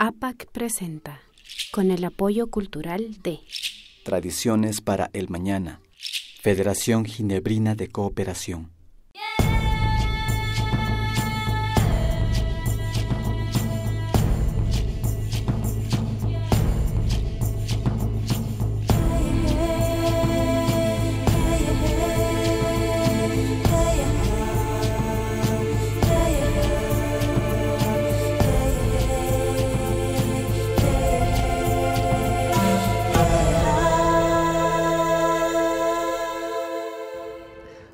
APAC presenta, con el apoyo cultural de Tradiciones para el Mañana, Federación Ginebrina de Cooperación.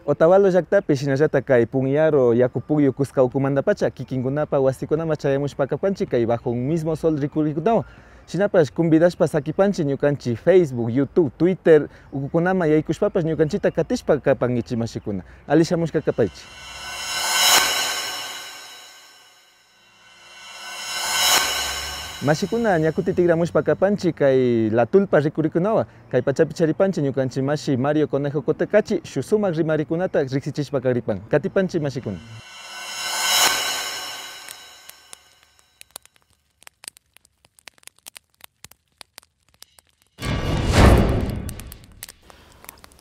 Otavalo llaqtapi shinallata kay Punyaro Yakupugyo kuska ukumandapacha kikinkunapa wasikunama chayamushpa kay bajo un mismo sol rikurikunawan shinapash kumbidashpa sakipanchik ñukanchik Facebook, YouTube, Twitter ukukunama yaykushpapash ñukanchikta katishpa kapankichik mashikuna alli shamushka kapaychik. Mashikuna ñakuti tigramushpa kapanchik kay La Tulpa rikurikunawan kay pachapi charipanchik ñukanchik mashi Mario Conejo Cotacachi shuk sumak rimarikunata riksichishpa karipan katipanchik mashikuna.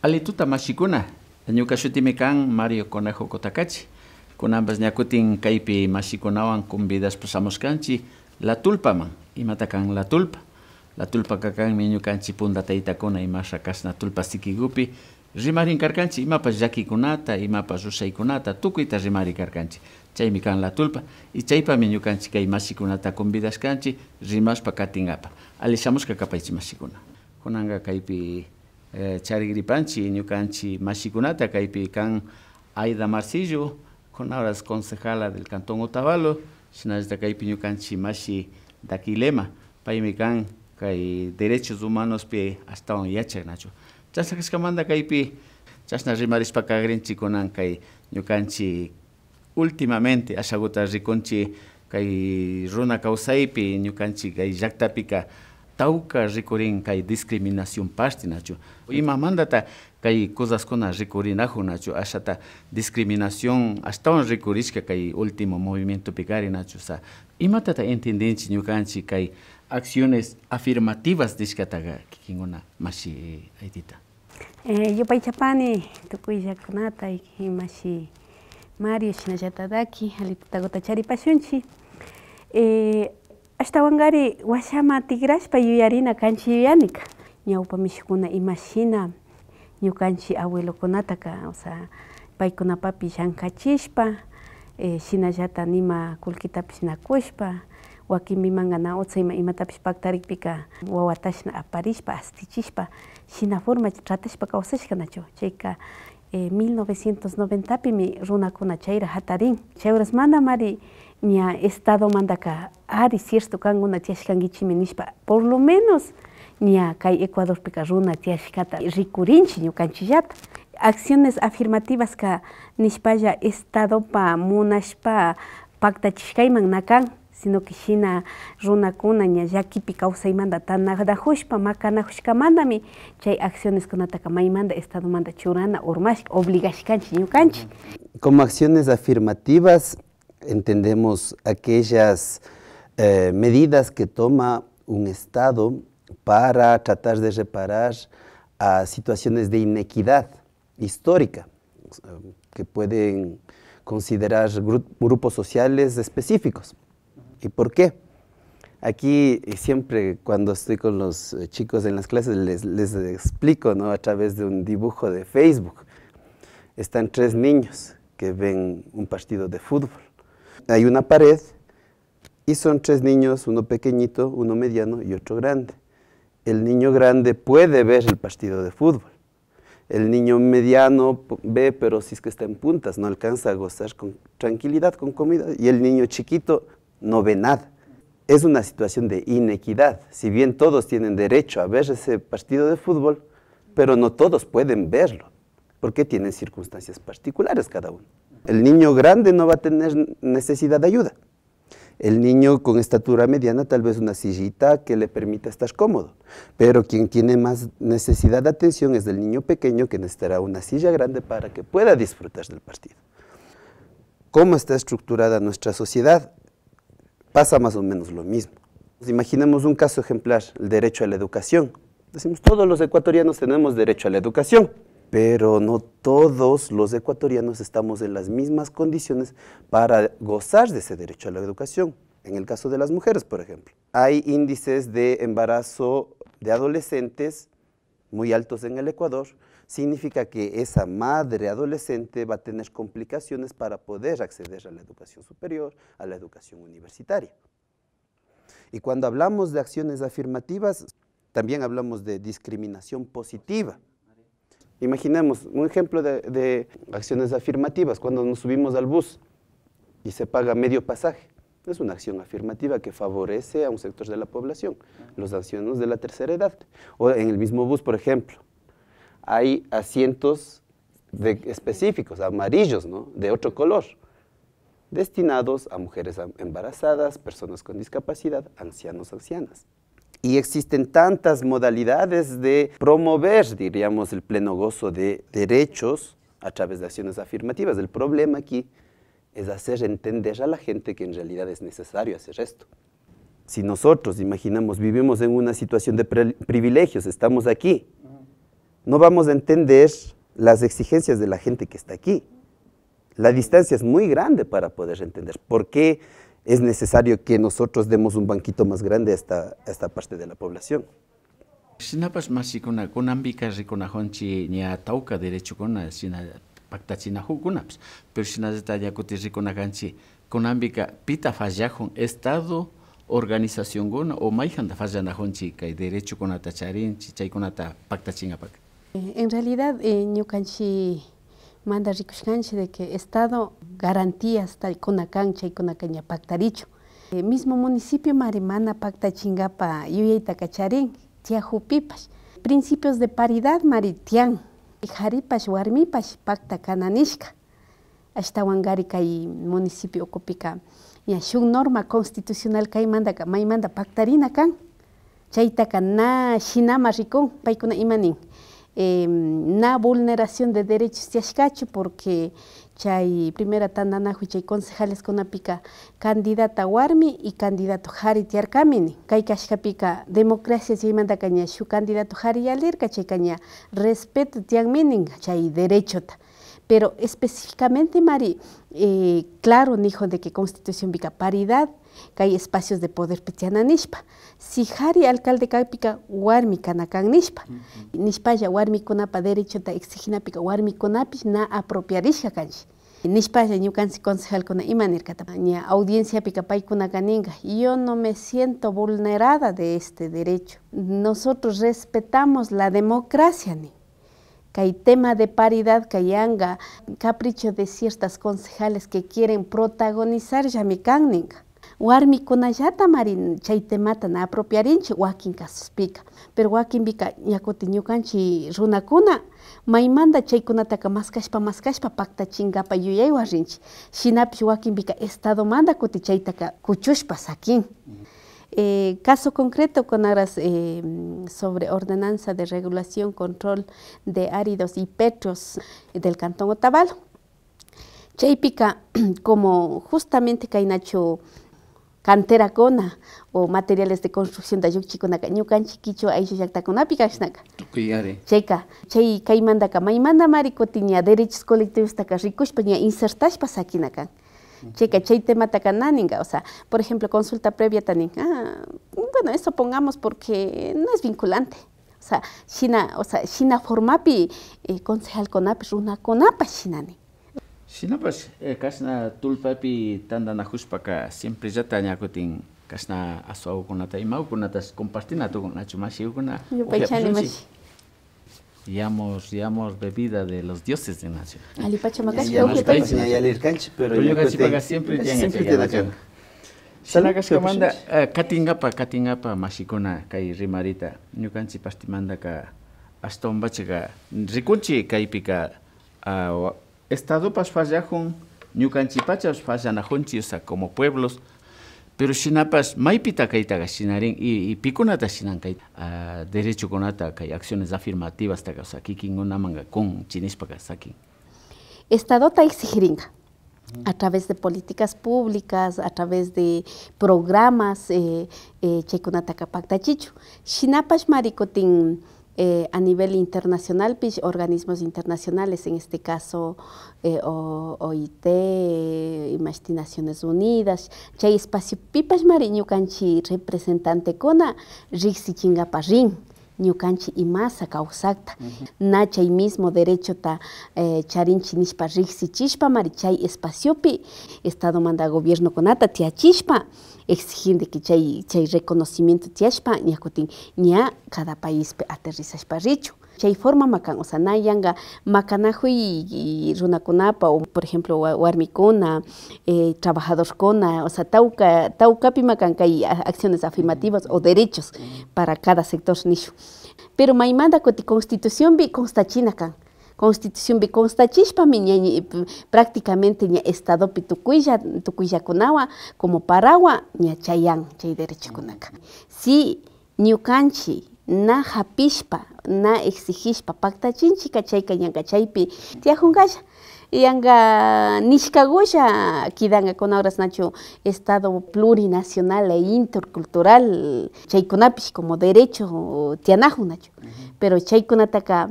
Alituta mashikuna ñuka shutimi kan Mario Conejo Cotacachi kunanpas ñakutin kaypi mashikunawan kumbidashpa shamushkanchik La Tulpaman. Imata kan La Tulpa? La Tulpa kakanmi ñukanchik punta taytakuna imasha kashna tulpa sikigupi rimarin karkanchik imapash llakikunata imapash rushaykunata tukuyta rimari karkanchik chaymi kan La Tulpa y chaypami ñukanchik kay mashikunata kumbidashkanchik rimashpa katingapa alli shamushka kapaychik mashikuna kunanka kaypi charigripanchik ñukanchik mashikunata kaypi kan Aida Marcillo kunaras concejala del Cantón Otavalo shinallata kaypi ñukanchik mashi Daquilema paymi kan kay derechos humanos pi ashtawan yachak nachu chashna kashkamanta kaypi chashna rimarishpa kagrinchik kunan kay ñukanchik últimamente ashaguta rikunchik kay runa kawsaypi ñukanchik kay llaktapika tawka rikurin kay discriminación pashti nachu imamantata kay cosaskuna rikurinajun nachu ashata discriminación ashtawan rikurishka kay último movimientopi kari nachu sa imatata entendinchik ñukanchik kay acciones afirmativas nishkataka kikinkuna mashi Aidita. Yupaychapani tukuy llakunata mashi Mario shinallata Daki alitutakuta charipashunchik. Ashtawankari washama tigrashpa yuyarina kanchik yuyanika ñawpa mishukuna imashina ñukanchik abuelokunataka osea paykunapapi llankachishpa shinallata nima kullkitapish nakushpa wakinpimanka na utsa imatapish paktarikpika wawatashna aparishpa astichishpa shina forma tratashpa kawsashka nachu chayka 1990pimi runakuna chayra hatarin chay horas mana mari ña estado mandaka ari cierto kankuna tiyashkankichikmi nishpa por lo menos ña kay Ecuadorpika runa tiyashkata rikurinchik ñukanchikllata acciones afirmativas ka nishpalla estadopa munashpa paktachishkayman na kan sino que shina runakuna ña llakipi kawsaymanta tanaknajushpa makanajushkamantami chay acciones kunataka maymanta estadomanta churana urmashka obligashkanchik ñukanchik. Como acciones afirmativas entendemos aquellas medidas que toma un Estado para tratar de reparar a situaciones de inequidad histórica que pueden considerar grupos sociales específicos. ¿Y por qué? Aquí siempre cuando estoy con los chicos en las clases les explico, ¿no? A través de un dibujo de Facebook. Están tres niños que ven un partido de fútbol. Hay una pared y son tres niños, uno pequeñito, uno mediano y otro grande. El niño grande puede ver el partido de fútbol. El niño mediano ve, pero si es que está en puntas, no alcanza a gozar con tranquilidad, con comida. Y el niño chiquito no ve nada. Es una situación de inequidad. Si bien todos tienen derecho a ver ese partido de fútbol, pero no todos pueden verlo, porque tienen circunstancias particulares cada uno. El niño grande no va a tener necesidad de ayuda. El niño con estatura mediana, tal vez una sillita que le permita estar cómodo. Pero quien tiene más necesidad de atención es el niño pequeño que necesitará una silla grande para que pueda disfrutar del partido. ¿Cómo está estructurada nuestra sociedad? Pasa más o menos lo mismo. Imaginemos un caso ejemplar, el derecho a la educación. Decimos, todos los ecuatorianos tenemos derecho a la educación, pero no todos los ecuatorianos estamos en las mismas condiciones para gozar de ese derecho a la educación. En el caso de las mujeres, por ejemplo. Hay índices de embarazo de adolescentes muy altos en el Ecuador. Significa que esa madre adolescente va a tener complicaciones para poder acceder a la educación superior, a la educación universitaria. Y cuando hablamos de acciones afirmativas, también hablamos de discriminación positiva. Imaginemos un ejemplo de acciones afirmativas, cuando nos subimos al bus y se paga medio pasaje. Es una acción afirmativa que favorece a un sector de la población, los ancianos de la tercera edad. O en el mismo bus, por ejemplo, hay asientos específicos, amarillos, ¿no?, de otro color, destinados a mujeres embarazadas, personas con discapacidad, ancianos, ancianas. Y existen tantas modalidades de promover, diríamos, el pleno gozo de derechos a través de acciones afirmativas. El problema aquí es hacer entender a la gente que en realidad es necesario hacer esto. Si nosotros, imaginamos, vivimos en una situación de privilegios, estamos aquí, no vamos a entender las exigencias de la gente que está aquí. La distancia es muy grande para poder entender por qué es necesario que nosotros demos un banquito más grande a esta parte de la población. Shinapash mashikuna kunanpika rikunajunchik ña tawka derechokuna shina paktachinajukunapish, pero shinallata ña kutin rikunakanchik kunanpika pita fallajun Estado, organizacionkuna o maijanta fallanajunchik kay derechokunata charinchik chaykunata paktachinkapak. En realidad ñukanchik manda rikushkanchik de que Estado garantías kunakan chaykunaka ña paktarichu. Mismo municipio mari mana paktachingapa yuyaytaka charin tiajupipash. Principios de paridad mari tian. Jaripash warmipash pakta kananishka. Ashtawankari kay municipio ukupika ña shuk norma constitucional kaymantaka maymanta paktarina kan. Chaytaka na shinama rikun paykuna ima nin. Na vulneración de derechos tiashkachu porque chay primera tandanajuy chay concejales kunapika candidata warmi y candidato jari tiarkamini. Kay kashkapika democracia chaymantaka ña shuk candidato jari yalirka chayka ña respeto tianminin chay derechota. Pero específicamente mari, claro nijo de que constitución pika paridad, kay espacios de poder tiana nishpa. Si jari alcalde kaypika warmi kanakan nishpa. Nishpalla warmikunapa derechota exiginapika warmikunapish na apropiarishka kanchik. Nishpalla ñukanchik concejalkuna ima nirkata. Ña audienciapika paykunaka ninka, yo no me siento vulnerada de este derecho. Nosotros respetamos la democracia, ni. Kay tema de paridad kayanga, capricho de ciertas concejales que quieren protagonizar llamikan ninka. Warmikunallata mari chay temata na apropiarinchik wakin kasuspika. Pero wakinpika ñakutin ñukanchik runakuna maymanta chaykunataka maskashpa maskashpa paktachingapa yuyaywan rinchik. Shinapish wakinpika Estadomanta kutin chaytaka kuchushpa sakin. Caso concreto con aras sobre ordenanza de regulación, control de áridos y petros del Cantón Otavalo. Chaypika, como justamente kaynachu canterakuna o materiales de construcción da llukchikunaka ñukanchik kichwa ayllu llaktakunapi kashnaka. Tukuyari. Chayka, chay kaymantaka maymanta mari kutin ña derechos colectivostaka rikushpa ña insertashpa sakina kan. Chayka, chay temataka na ninka, o sea, por ejemplo, consulta previa ta nin, ah, bueno, eso pongamos porque no es vinculante. O sea, shina formapi concejalkunapish runakunapash shina nin. Shinapash kashna tulpapi tandanajushpaka siempre llata ñakutin kashna asuawkunata imawkunata compartina tukunachu mashiukuna. Yupaychani mashi. Yamos bebida de los dioses de Nacho. Alipacha makash, Ya, uke ya, paich. ya, ya, lirkanchi, pero Pero ya yo casi kutin. paga siempre tiene Siempre que tiene ganar. que. Shina kashkamanta, katingapa, katingapa mashikuna kay rimarita, ñukanchik partimantaka ashtawanpachaka rikunchik kaypika, Estadopash fallajun, ñukanchikpachash fallanajunchik, o sea, como pueblos, pero shinapash maypita kaytaka shinarin y pikunata shinan kay, derechokunata kay acciones afirmativas taka, o sea, kikinkunamanka kun chinishpaka sakin. Estadota exigirinka. A través de políticas públicas, a través de programas, chaykunataka paktachichu. Shinapash mari kutin a nivel internacional, pish, organismos internacionales, en este caso OIT, imashti Naciones Unidas, chay espacio pipash mari ñukanchik representantekuna riksichinkapa rin, ñukanchik imasa kawsakta, na chay mismo derechota charinchik nishpa riksichishpa mari chay espaciopi Estado manda gobiernokunata tiyachishpa exigente que chay reconocimiento tiyashpa ña kutin ña cada paíspi aterrizashpa richu. Chay forma makan, o sea, na yanga makanajuy runakunapa, o por ejemplo, warmikuna, trabajadorkuna, o sea, taukapi makan kay acciones afirmativas o derechos para cada sector nishu. Pero maymanta kuti constitucionpi constachina kan. Constitucionpi constachishpami ña, prácticamente ña estadopi tukuyllakunawan como parawa ña chayan chay derechokunaka. Si ñukanchik na hapishpa, na exigishpa paktachinchika chayka ñanka chaypi tiyajunkalla. Yanga nishkagusha kidankakuna horas nachu estado plurinacional e intercultural chaykunapish como derecho tiyanajun nachu. Pero chaykunataka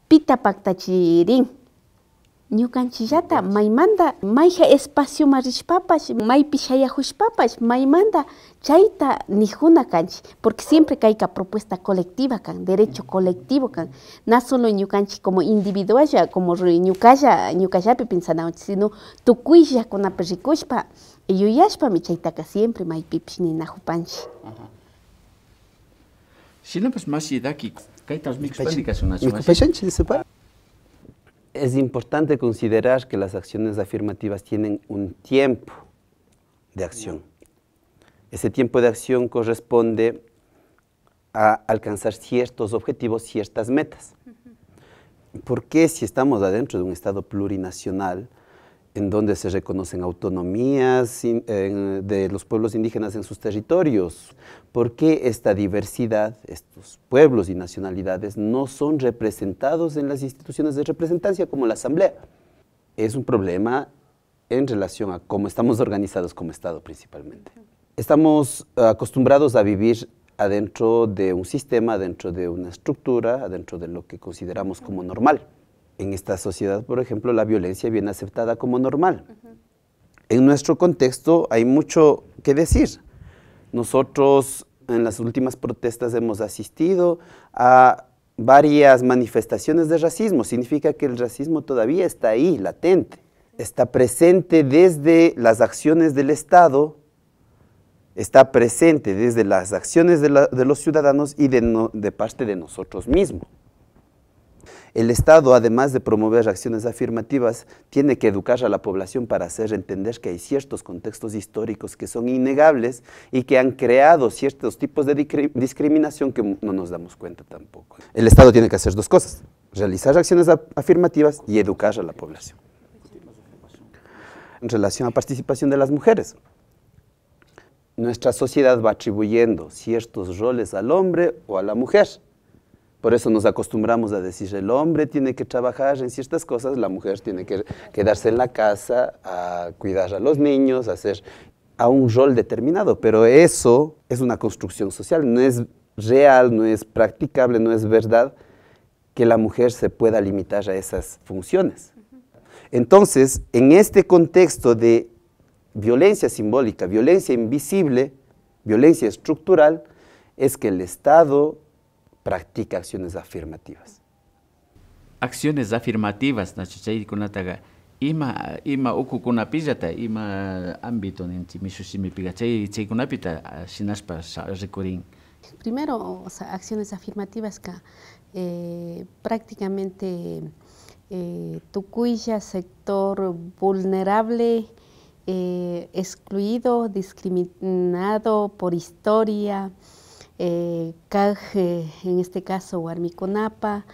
pita paktachirin ñukanchillata maymanta mayja espacioma rishpapash maypi shayajushpapash maymanta chayta nijuna kanchik, porque siempre kayka propuesta colectiva kan, derecho colectivo kan, na solo ñukanchik como individualla, como ñukalla, ñukallapi pensanawanchik, sino tukuyllakunapi rikushpa yuyashpami chaytaka siempre maypipish ninajupanchik. Shinapash mashi daki kayta mikushpa Mikushpa sepa. Es importante considerar que las acciones afirmativas tienen un tiempo de acción. Ese tiempo de acción corresponde a alcanzar ciertos objetivos, ciertas metas. ¿Por qué si estamos adentro de un Estado plurinacional, en donde se reconocen autonomías de los pueblos indígenas en sus territorios? ¿Por qué esta diversidad, estos pueblos y nacionalidades no son representados en las instituciones de representancia como la Asamblea? Es un problema en relación a cómo estamos organizados como Estado principalmente. Estamos acostumbrados a vivir adentro de un sistema, adentro de una estructura, adentro de lo que consideramos como normal. En esta sociedad, por ejemplo, la violencia viene aceptada como normal. En nuestro contexto hay mucho que decir. Nosotros en las últimas protestas hemos asistido a varias manifestaciones de racismo. Significa que el racismo todavía está ahí, latente. Está presente desde las acciones del Estado, está presente desde las acciones de los ciudadanos y de parte de nosotros mismos. El Estado, además de promover acciones afirmativas, tiene que educar a la población para hacer entender que hay ciertos contextos históricos que son innegables y que han creado ciertos tipos de discriminación que no nos damos cuenta tampoco. El Estado tiene que hacer dos cosas, realizar acciones afirmativas y educar a la población. En relación a participación de las mujeres, nuestra sociedad va atribuyendo ciertos roles al hombre o a la mujer. Por eso nos acostumbramos a decir, el hombre tiene que trabajar en ciertas cosas, la mujer tiene que quedarse en la casa a cuidar a los niños, a hacer a un rol determinado. Pero eso es una construcción social, no es real, no es practicable, no es verdad que la mujer se pueda limitar a esas funciones. Entonces, en este contexto de violencia simbólica, violencia invisible, violencia estructural, es que el Estado practica acciones afirmativas. Acciones afirmativas, nacho, chaykunataqa ima ukukunapillata, ima ámbito ninchik mishu shimipiqa, chaykunapita shinashpa rikurin. Primero, acciones afirmativas ka prácticamente tukuylla sector vulnerable, excluido, discriminado por historia, kaj, en este caso warmikunapa,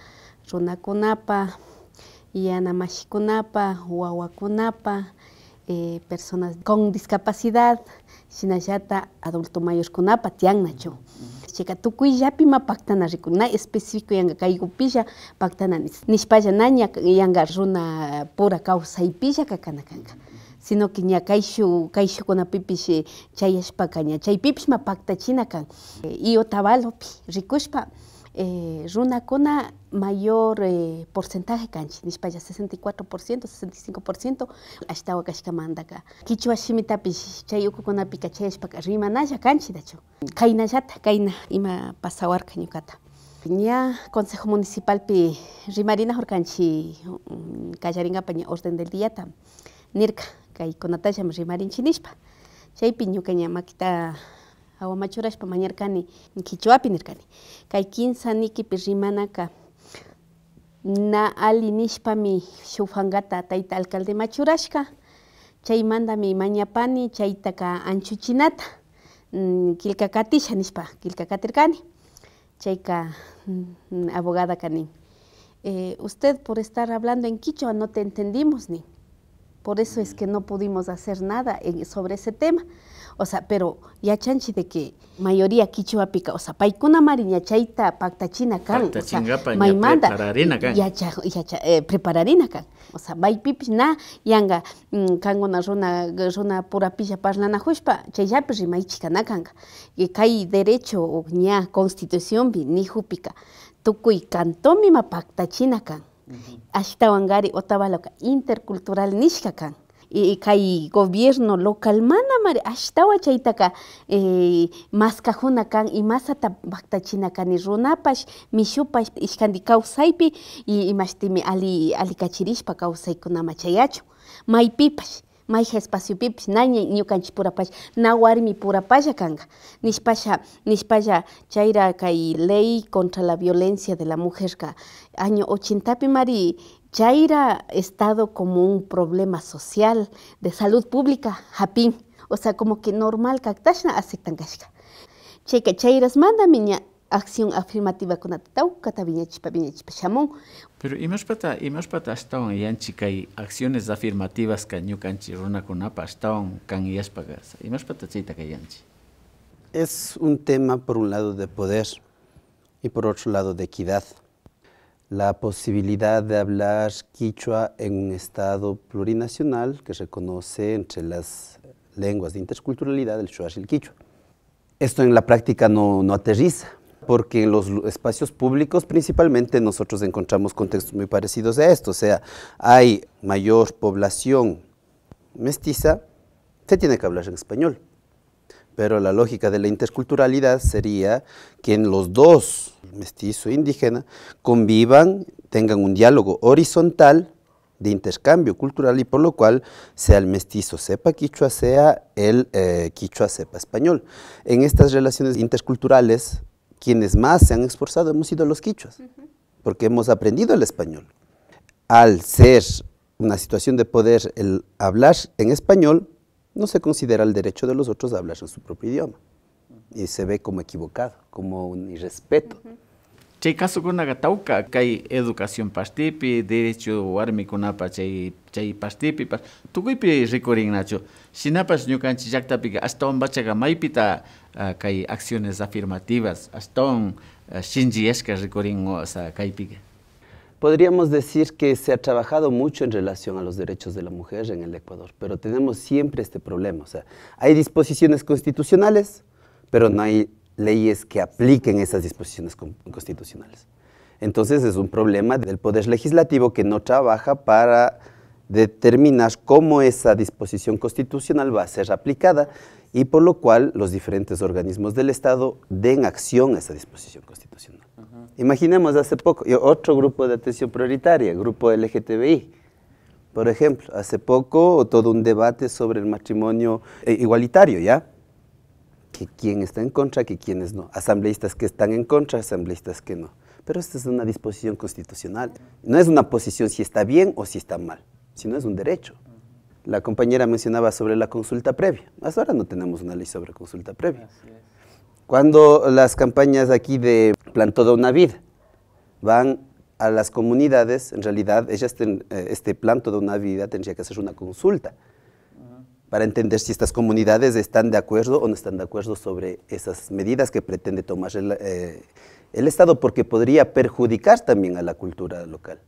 runakunapa, yanamashikunapa, wawakunapa, personas con discapacidad, shinallata adulto mayorkunapa tiyannachu. Chayka tukuyllapi ma paktana rikun, na específico yanga kaykupilla paktana nishpalla na ña yanga runa pura kawsaypilla kakana kanka. Sino que ña kayshukunapipish chayashpaka ña chaypipish ma paktachina kan. Y Otavalopi rikushpa runakuna mayor porcentaje kanchik nishpalla 64%, 65% ashtawa kashkamantaka kichwa shimitapish chay ukukunapika chayashpaka rimanalla kanchik dachu. Kaynallata kayna ima pasawarka ñukata. Ña consejo municipalpi rimarinajurkanchik kallarinkapak ña orden del diata nirka kaykunatallami rimarinchik nishpa chaypi ñuka ña makita hawaman churashpa mañarkani kichwapi nirkani kay kinsa nikipi rimanaka na alli nishpami shuk pankata tayta alcaldeman churashka chaymantami mañapani chaytaka anchuchinata killka katisha nishpa killka katirkani chayka abogadaka nin usted por estar hablando en quichua no te entendimos nin por eso es que no pudimos hacer nada sobre ese tema. O sea, pero yachanchik de que mayoría quichuapika, o sea, paykunamari ña chayta paktachina kan, o sea, maymanta yacha prepararina kan. O sea, maypipish na yanka kankuna runa purapilla parlanajushpa chayllapi rimaychik kana kanka. Kay derecho ña constitucionpi nijupika tukuy cantonmi ma paktachina kan. Ashtawankari Otavaloka intercultural nishka kan. Y kay gobierno local mana mari ashtawa chaytaka maskajuna kan imasata paktachina kani runapash mishupash ishkanti kawsaypi y imashtimi alikachirishpa kawsaykunama chayachun maypipash mayja espaciopipish na ñukanchik purapash na warmi purapalla kanka nishpalla chayra kay ley contra la violencia de la mujerka año 80pi mari chayra estado como un problema social de salud pública hapin, o sea, como que normal kaktashna aceptan kashka. Chayka chayrasmantami ña acción afirmativa kunata tawkata viñachishpa viñachishpa shamun. Pero imashpata ashtawan yanchik kay acciones afirmativas ka ñukanchik runakunapa ashtawan kan yashpaka, imashpata chaytaka yanchik? Es un tema por un lado de poder y por otro lado de equidad. La posibilidad de hablar quichua en un estado plurinacional que reconoce entre las lenguas de interculturalidad el shuar y el quichua. Esto en la práctica no aterriza, porque en los espacios públicos principalmente nosotros encontramos contextos muy parecidos a esto, o sea, hay mayor población mestiza, se tiene que hablar en español, pero la lógica de la interculturalidad sería que en los dos, mestizo e indígena, convivan, tengan un diálogo horizontal de intercambio cultural y por lo cual sea el mestizo sepa quichua, sea el quichua sepa español. En estas relaciones interculturales, quienes más se han esforzado hemos sido los quichuas, porque hemos aprendido el español. Al ser una situación de poder el hablar en español, no se considera el derecho de los otros a hablar en su propio idioma. Y se ve como equivocado, como un irrespeto. Chay kasukunaqa tawka kay educación partipi, derecho warmikunapa chay partipi, tukuypi rikurinnachu. Shinapash ñukanchik llaqtapika ashtawan pachaqa maypita kay acciones afirmativas, ashtawan shinchiyashka rikurin, o sea, kaypika. Podríamos decir que se ha trabajado mucho en relación a los derechos de la mujer en el Ecuador, pero tenemos siempre este problema. O sea, hay disposiciones constitucionales, pero no hay leyes que apliquen esas disposiciones constitucionales. Entonces es un problema del poder legislativo que no trabaja para determinar cómo esa disposición constitucional va a ser aplicada y por lo cual los diferentes organismos del Estado den acción a esa disposición constitucional. Imaginemos hace poco, otro grupo de atención prioritaria, el grupo LGTBI, por ejemplo, hace poco todo un debate sobre el matrimonio igualitario, ¿ya? Que quién está en contra, que quiénes no. Asambleístas que están en contra, asambleístas que no. Pero esta es una disposición constitucional. No es una posición si está bien o si está mal, sino es un derecho. La compañera mencionaba sobre la consulta previa. Hasta ahora no tenemos una ley sobre consulta previa. Cuando las campañas aquí de Plan Toda una Vida van a las comunidades, en realidad ellas este Plan Toda una Vida tendría que hacer una consulta para entender si estas comunidades están de acuerdo o no están de acuerdo sobre esas medidas que pretende tomar el Estado, porque podría perjudicar también a la cultura local.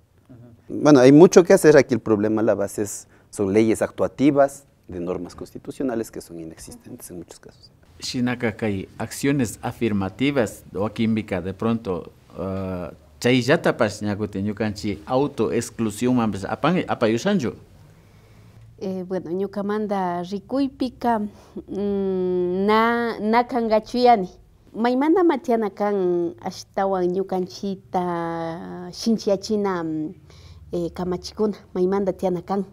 Bueno, hay mucho que hacer aquí, el problema, la base es Son leyes actuativas de normas constitucionales que son inexistentes en muchos casos. Shinaka kay acciones afirmativas wakinpika de pronto chayllatapash ñakutin ñukanchik autoexclusiónmanpish apan apayushanchu. Bueno, ñukamanta rikuypika na kankachuyani. Maymanta matiana kan ashtawan ñukanchita shinchiyachina kamachikuna maymanta tiana kan.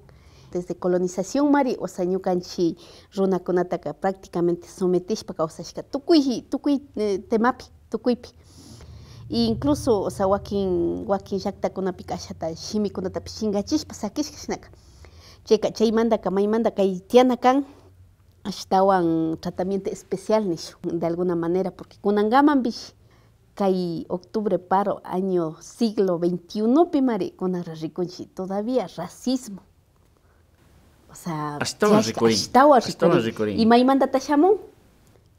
Desde colonización mari, o sea, ñukanchik runakunataka prácticamente sometishpa kawsashka tukuy tukuy temapi, tukuypi. Incluso, o sea, wakin wakin llaktakunapika ashata shimikunatapish chinkachishpa sakishka shinaka. Chayka chaymantaka maymanta kay tiana kan ashtawan tratamiento especial nishun de alguna manera, porque kunankamanpish kay octubre paro año siglo XXI mari kunanra rikunchik todavía racismo. O sea, ashtawan rikurin. Ashtawan Ashtawan rikurin. rikurin. Y maymantata shamun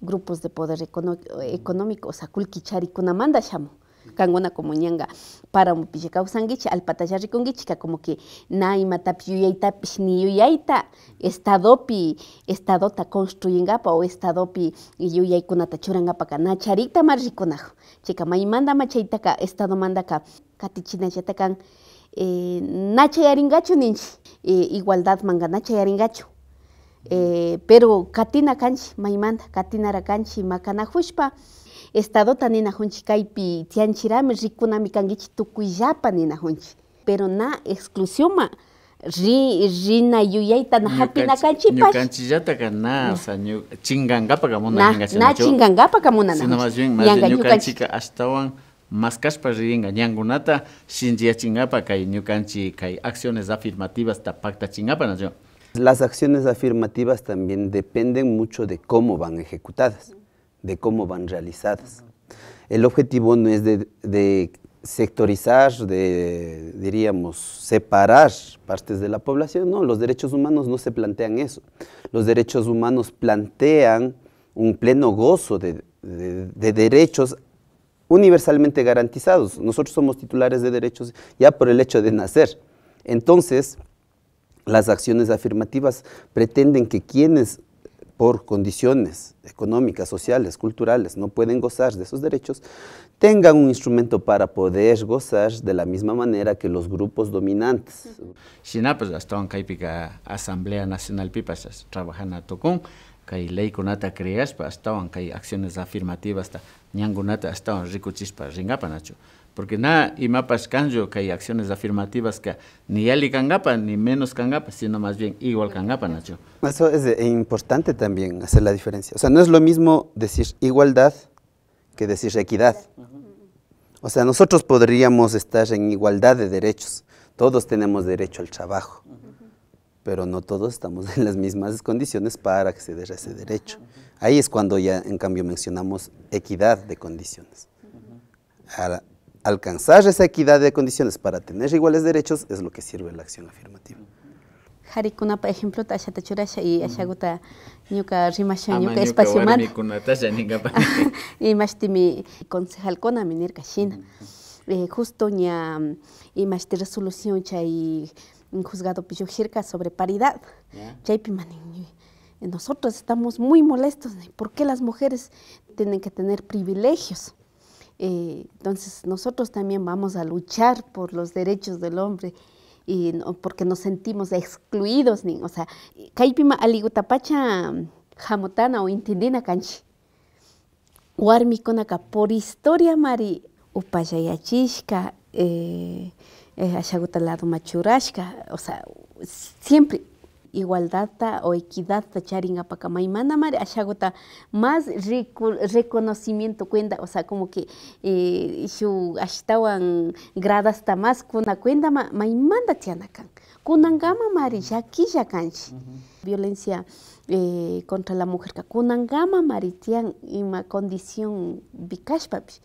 grupos de poder económico, o sea, kullki charikunamanta shamun. Kankuna como ñanka paramupish kawsankichik, allpatalla rikunkichik, como que na imatapish yuyaytapish ni yuyayta estadopi, estadota construyinkapa o estadopi yuyaykunata churankapaka na charikta ma rikunajun. Chayka maymanta ma chaytaka estadomantaka katichinallata kan, na chayarinkachu ninchik, igualdadmanka na chayarinkachu. Pero katina kanchik, maymanta katinara kanchik makanajushpa, estadota ninajunchik kaypi tianchirami rikunami kankichik tukuyllapa ninajunchik. Pero na exclusiónma rina yuyayta na hapina kanchikpash. Ñukanchillataka na, o sea, chingankapaka munaninkachu, Na, na nachu? chingankapaka munana. Sino más bien, más Ñanka bien ñukanchik. ñukanchika ashtawan maskashpa rinka ñankunata shinchiyachinkapak kay ñukanchik kay acciones afirmativas ta paktachinkapak, nachu? Las acciones afirmativas también dependen mucho de cómo van ejecutadas, de cómo van realizadas. El objetivo no es de sectorizar, de, diríamos, separar partes de la población. No, los derechos humanos no se plantean eso. Los derechos humanos plantean un pleno gozo de derechos universalmente garantizados. Nosotros somos titulares de derechos ya por el hecho de nacer. Entonces, las acciones afirmativas pretenden que quienes por condiciones económicas, sociales, culturales, no pueden gozar de esos derechos, tengan un instrumento para poder gozar de la misma manera que los grupos dominantes. Shinapash ashtawan kaypika Asamblea Nacional pipash trabajana tukun, kay leykunata creashpa ashtawan kay acciones afirmativas ta ñankunata ashtawan rikuchishpa rinkapa, nachu? Porque na imapash kanchu kay acciones afirmativas ka ni yali kankapa ni menos kankapa, sino más bien igual kankapa, nachu? Eso es importante también hacer la diferencia. O sea, no es lo mismo decir igualdad que decir equidad. O sea, nosotros podríamos estar en igualdad de derechos. Todos tenemos derecho al trabajo, pero no todos estamos en las mismas condiciones para acceder a ese derecho. Ahí es cuando ya, en cambio, mencionamos equidad de condiciones. Al alcanzar esa equidad de condiciones para tener iguales derechos es lo que sirve la acción afirmativa. Jarikunapa ejemplo ashata churasha y ashaguta ñuka rimasha Ama ñuka ñuka espacio manda. warmikunatalla ninkapa. Imashtimi concejalkunami nirka shina. Justo ña imashti resolución chay juzgado llujshirka sobre paridad. Chaypi manin, nosotros estamos muy molestos, ¿no? ¿Por qué las mujeres tienen que tener privilegios? Entonces nosotros también vamos a luchar por los derechos del hombre y no, porque nos sentimos excluidos, ni, o sea, kaypima aligutapacha hamutana o intindina kanchi. Warmikunaka por historia mari upallayachishka, ashaguta lado machurashka, o sea, siempre igualdadta o equidadta charingapaka maymanta mari ashaguta más reconocimiento cuenta, o sea, como que shu ashtawan gradasta más kuna cuenta maymanta tianakan. Kunangama mari llakilla kanchi. Violencia contra la mujer ka kunangama mari tian ima condición vikashpapish.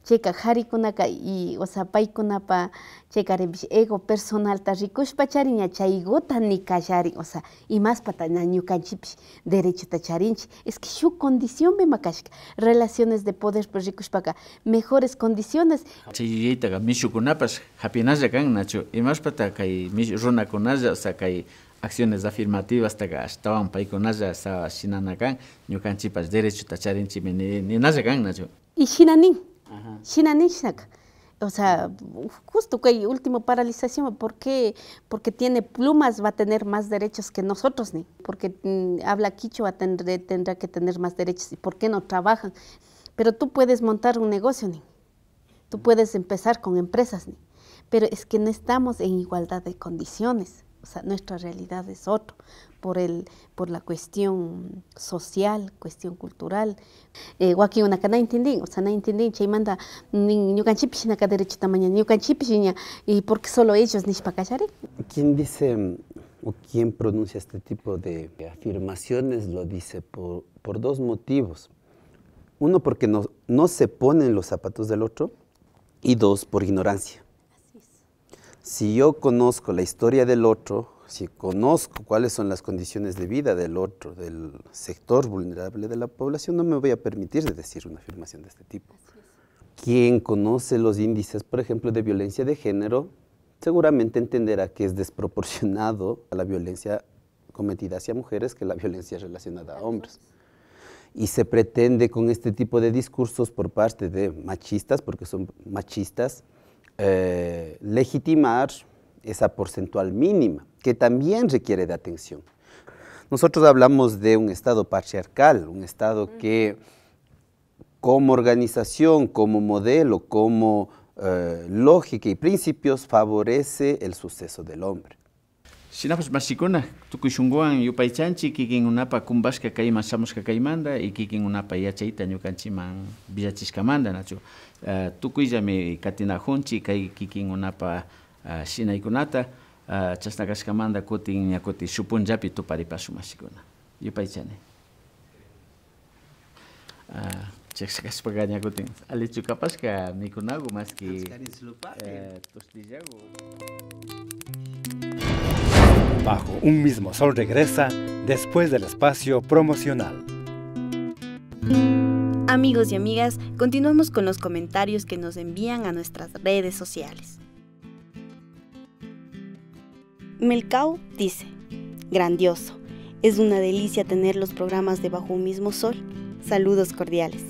Chayka jarikunaka y, o sea, paykunapa chaykarinpish ego personalta rikushpa chariña chaygota ni kallarin, o sea, imaspata ña ñukanchikpish derechota charinchik. Es que shuk condición bima kashka, relaciones de poder pues rikushpaka mejores condiciones. Chay yuyaytaka mishukunapash hapinalla kan, Nacho, imaspata kay runakunalla, o sea, kay Acciones afirmativas taga ashtawan paykunalla shinana kan ñukanchikpash derechota charinchikmi ninalla kan, nachu? Y shinanin, shinanin shinaka. O sea, justo que último paralización, ¿por qué? Porque tiene plumas, va a tener más derechos que nosotros, ¿ni? Porque habla quichua, tendrá que tener más derechos. ¿Y por qué no trabajan? Pero tú puedes montar un negocio, ¿ni? Tú puedes empezar con empresas, ¿ni? Pero es que no estamos en igualdad de condiciones. O sea, nuestra realidad es otro, por la cuestión social, cuestión cultural. Wakinkunaka na entendin, o sea, na entendin, chaymanta nin ñukanchikpish shinaka derechota mañana, ñukanchikpish ña, y porque solo ellos nishpa kallarin. ¿Quién dice o quién pronuncia este tipo de afirmaciones? Lo dice por dos motivos. Uno, porque no se pone en los zapatos del otro, y dos, por ignorancia. Si yo conozco la historia del otro, si conozco cuáles son las condiciones de vida del otro, del sector vulnerable de la población, no me voy a permitir de decir una afirmación de este tipo. Quien conoce los índices, por ejemplo, de violencia de género, seguramente entenderá que es desproporcionado a la violencia cometida hacia mujeres que la violencia relacionada a hombres. Y se pretende con este tipo de discursos por parte de machistas, porque son machistas, legitimar esa porcentual mínima, que también requiere de atención. Nosotros hablamos de un Estado patriarcal, un Estado que como organización, como modelo, como lógica y principios favorece el suceso del hombre. Shinapash mashikuna, tukuy shunkuwan yupaychanchik, kikinkunapa kumpashka kayman shamushka kaymanta y kikinkunapa yachayta ñukanchikman villachishkamanta, nachu? Tukuyllami katinajunchik kay kikinkunapa shinaykunata, chashna kashkamanta kutin ña kutin shuk punllapi tuparipashun mashikuna. Yupaychani. Chashkashpaka ña kutin alichu kapashka mikunaku maski, tostillaku. Bajo un mismo sol regresa después del espacio promocional. Amigos y amigas, continuamos con los comentarios que nos envían a nuestras redes sociales. Melcao dice: grandioso, es una delicia tener los programas de Bajo un mismo sol. Saludos cordiales.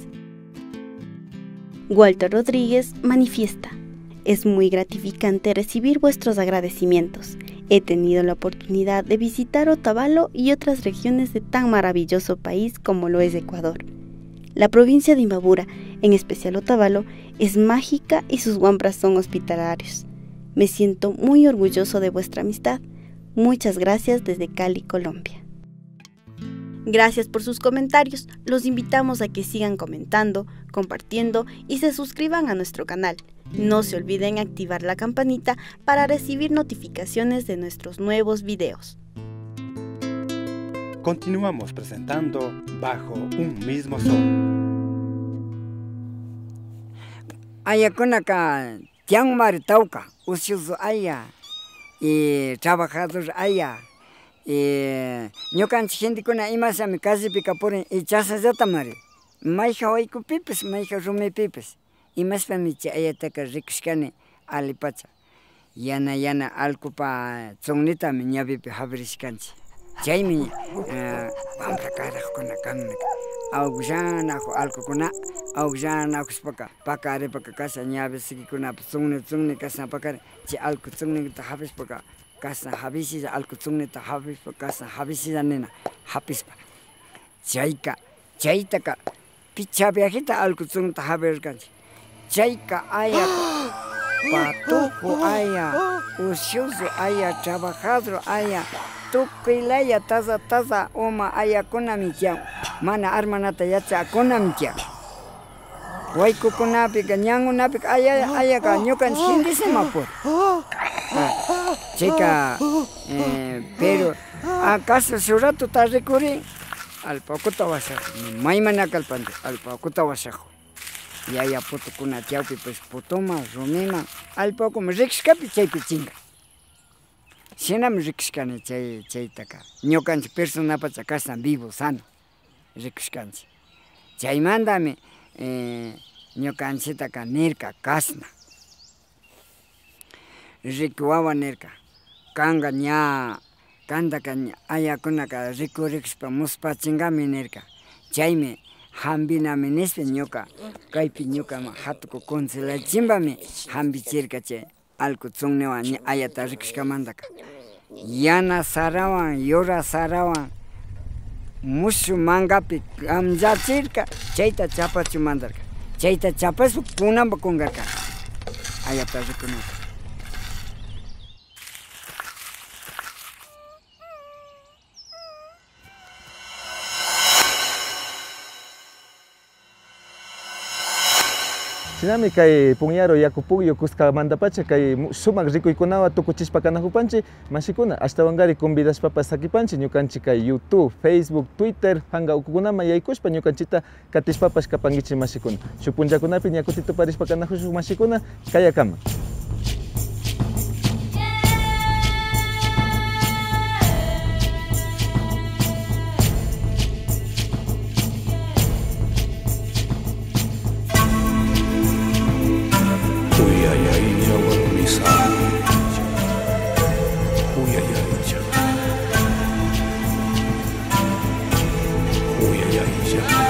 Walter Rodríguez manifiesta: es muy gratificante recibir vuestros agradecimientos. He tenido la oportunidad de visitar Otavalo y otras regiones de tan maravilloso país como lo es Ecuador. La provincia de Imbabura, en especial Otavalo, es mágica y sus guambras son hospitalarios. Me siento muy orgulloso de vuestra amistad. Muchas gracias desde Cali, Colombia. Gracias por sus comentarios. Los invitamos a que sigan comentando, compartiendo y se suscriban a nuestro canal. No se olviden activar la campanita para recibir notificaciones de nuestros nuevos videos. Continuamos presentando Bajo un mismo sol. Ayakunaka tianmari tauka, ocioso aya, y trabajador aya, y ñukanchik gentekuna imasami kasipika purin y chashallatamari. Mayja waykupipis, mayja rumipipis. Imashpami chay ayataka rikushkani alipacha. Yana yana allkupa tsunnitami ñawipi hapirishkanchik. Chaymi, wambra karajkuna kan nirka. Awllanaku allkukuna, awllanakushpaka pakaripaka kasha ñawi sikikunapa tsunni tsunni kashna pakari, chay allku tsunnita hapishpaka kashna hapishilla, allku tsunnita hapishpa kashna hapishilla nina hapishpa. Chayka, chaytaka picha viajita allku tsunnita hapirkanchik. Chayka aya patujo aya, ocioso aya, trabajador aya, tukuy laya taza taza uma ayakunami tiyan, mana armanata yachakunami tiyan. Waykukunapika, ñankunapika, aya, ayaka ñukanchik gentesima puri. Chayka, pero acaso su rato ta rikurin, allpa ukuta washaj, maymana kalpanchik, allpa ukuta washaj. Yaya putukuna chawpi pues putuma, rumima, allpa ukuma rikushkapi chaypi chinga. Shinami rikushkani chaytaka. Ñukanchik personapacha kashna vivo, sano rikushkanchik. Chaymantami, ñukanchitaka nirka kashna. Riku wawa nirka, kanka ña Kantaka ayakunaka rikurikushpa muspachingami nirka. Chaymi hambinami nishpa ñuka kaypi ñuka hatuku consuelachimbami hambichirka chay allku chunniwan ayata rikushkamantaka. Yana sarawan, yura sarawan mushu mangapi kamllachirka, chayta chapachu mandarka. Chayta chapashpa kunanpa kunkarka ayata rikunata. Shinami kay Punyaro Yakupugyo kuskamanta kay sumak rikuykunawan tukuchishpa kanajupanchik mashikuna ashtawankari convidashpapas sakipanchik ñukanchik kay YouTube, Facebook, Twitter panka ukukunaman yaykushpa ñukanchikta katishpapash kapankichik mashikuna. Shuk punllakunapi ña kuti tuparishpa kanajushuk mashikuna kayakama. Uyayaylla.